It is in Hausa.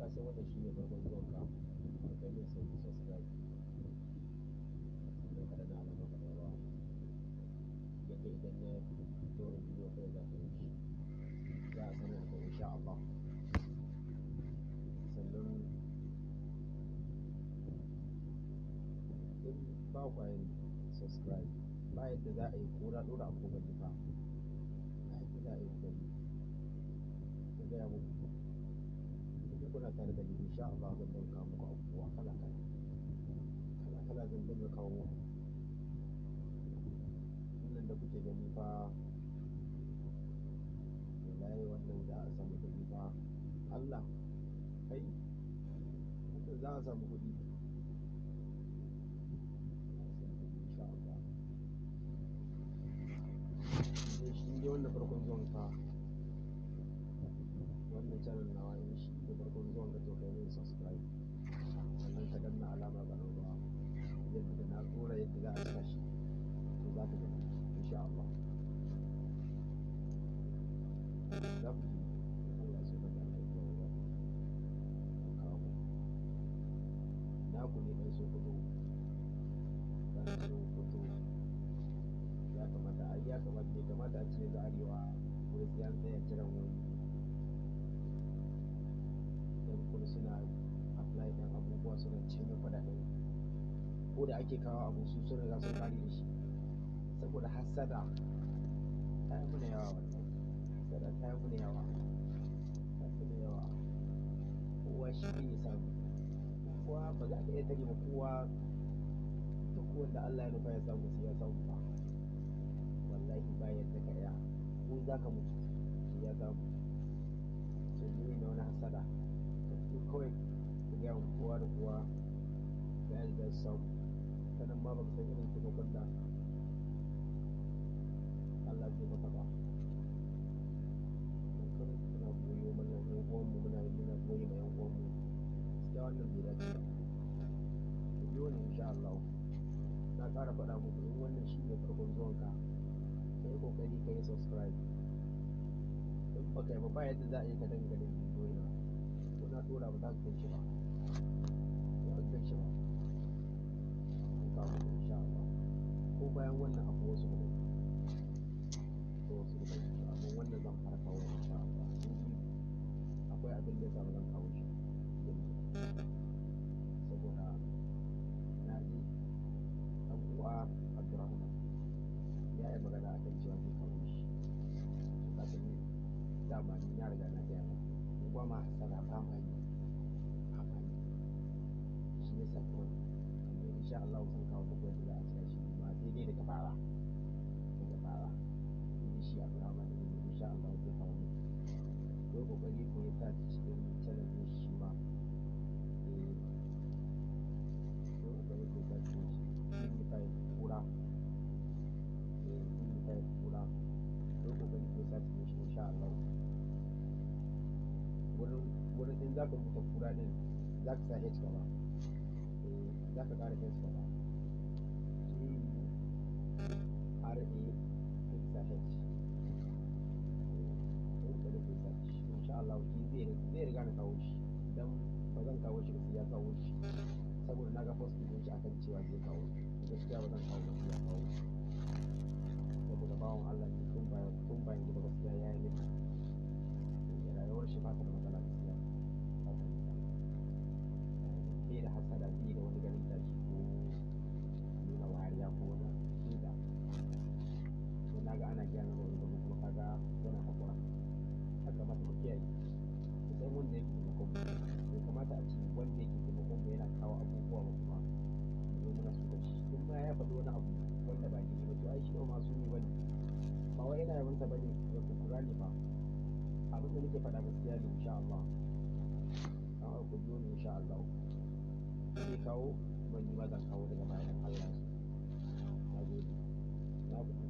Ka san wannan shine farkon zuwanka, to kai min sauki subscribe. Sannan ka danna alamar ƙararrawa. Yadda idan na ɗora bidiyo kawai za ka gan shi. Za a sanar da kai insha Allah. Sannan in ba kwa yin subscribe, ba yadda za a yi ko na ɗora abu ku gani fa. Ba yadda za a yi ku gani. Na gaya muku. In kuna tare da ni insha Allah zan dinga kawo muku abubuwa kala kala. Kala kala zan dinga kawo muku. Wannan da kuke gani fa, wallahi wannan za a samu kuɗi fa. Allah, kai, wannan za a samu kuɗi. Za a samu kuɗi insha Allah. In dai wannan farkon zuwan ka, wannan channel nawa in shi ne farkon zuwan ka, to kai min subscribe. Sannan ka danna alamar ƙararrawa. Yadda da na ɗora yadda za a cika shi, to za ka gani insha Allah. Za ku ji Allah so da Allah ya kawo ba. Kawo muku. Naku ne ɗan Sokoto. Ɗan Sokoto. Ya kamata, ai ya kamata, bai kamata a ce yanzu Arewa wai sai an tsaya jiran wani 'yan kudu suna apply ɗin abubuwa suna cinye kuɗaɗen ko da ake kawo abu su sun riga sun ƙare da shi. Saboda hassada ta yi mana yawa wallahi. Hassada ta yi mana yawa. Ta yi mana yawa. Kowa shi ne ya samu. Kowa ba za ka iya tare ma kowa duk wanda Allah ya nufa ya samu sai ya samu ba. Wallahi ba yadda ka iya. Ko za ka mutu sai ya samu. To meye na wani hassada? Ka fito kawai ka gaya wa kowa da kowa ga yadda za su samu. Ta nan ma ba ka san irin taimakon da Allah zai maka ba. Dan kar kuna goyo mana 'yan uwanmu muna goye ma 'yan uwanmu. Gaskiya wannan bai dace ba. Ku biyo ni insha Allah. Na ƙara faɗa muku in wannan shine farkon zuwan ka, ka yi ƙoƙari ka yi subscribe. In ba ka yi ba, ba yadda za a yi ka dinga ganin bidiyoyina. Ko na ɗora ba za ka gan shi ba. Ba za ka gan shi ba. Zan kawo muku insha Allah. Ko bayan wannan akwai wasu daban. Akwai wasu daban amma wannan zan fara kawo insha Allah. In akwai abin da yasa ba zan kawo shi yanzu. Saboda na ji ɗan uwa Abdurrahman ya yi magana akan cewa zai kawo shi. To ka san dama ni na riga na gaya muku. Mu ba ma hassada, ba ma yi. Ba ma yi. Shi yasa kawai amma insha Allah zan kawo muku yadda za a cika shi amma sai dai daga baya. Daga baya. Sai shi Abdurrahman ɗin insha Allah zai kawo muku. Ku yi ƙoƙari ku yi search cikin channel ɗin shi ma. Eh, ku yi ƙoƙari ku yi search ɗin shi. TV5 Kura. Eh, TV5 Kura. Ku yi ƙoƙari ku yi search ɗin shi insha Allah. Wurin in za ka rubuta Kura ɗin, za ka sa H gaba. Eh, za ka ƙara H gaba. K U R A sai ka sa H. Eh, ku yi ƙoƙari ku yi search. Insha Allah shi zai riga na kawo shi. Dan ba zan kawo shi ba sai ya kawo shi. Saboda na ga post ɗin shi akan cewa zai kawo. Gaskiya ba zan kawo ba sai ya kawo. Saboda bawan Allah ne tun ba yanzu ba gaskiya ya yi mini. Eh, rayuwar shi ba ta da matsala gaskiya. Ba ta da matsala. Bai da hassada, bai da wani ganin ƙyashi ko nuna wariya ko wani abu bai da. To na ga ana gaya mai maganganu kuma ka ga yana haƙura. Ya kamata mu kiyaye. Mu san wanda yake taimakon mu. Bai kamata a ce wanda yake taimakon mu yana kawo abubuwa ba kuma mu zo muna sukan shi. In ma ya faɗi wani abu wanda ba daidai ba to ai shi ba ma'asumi ba ne. Ba wai ina yabonsa ba ne ku gane fa. Abin da nake faɗa gaskiya ne insha Allah. Dan haka ku biyo ni insha Allah. Zai kawo kuma ni ma zan kawo daga baya in Allah ya so. Na gode. Na ku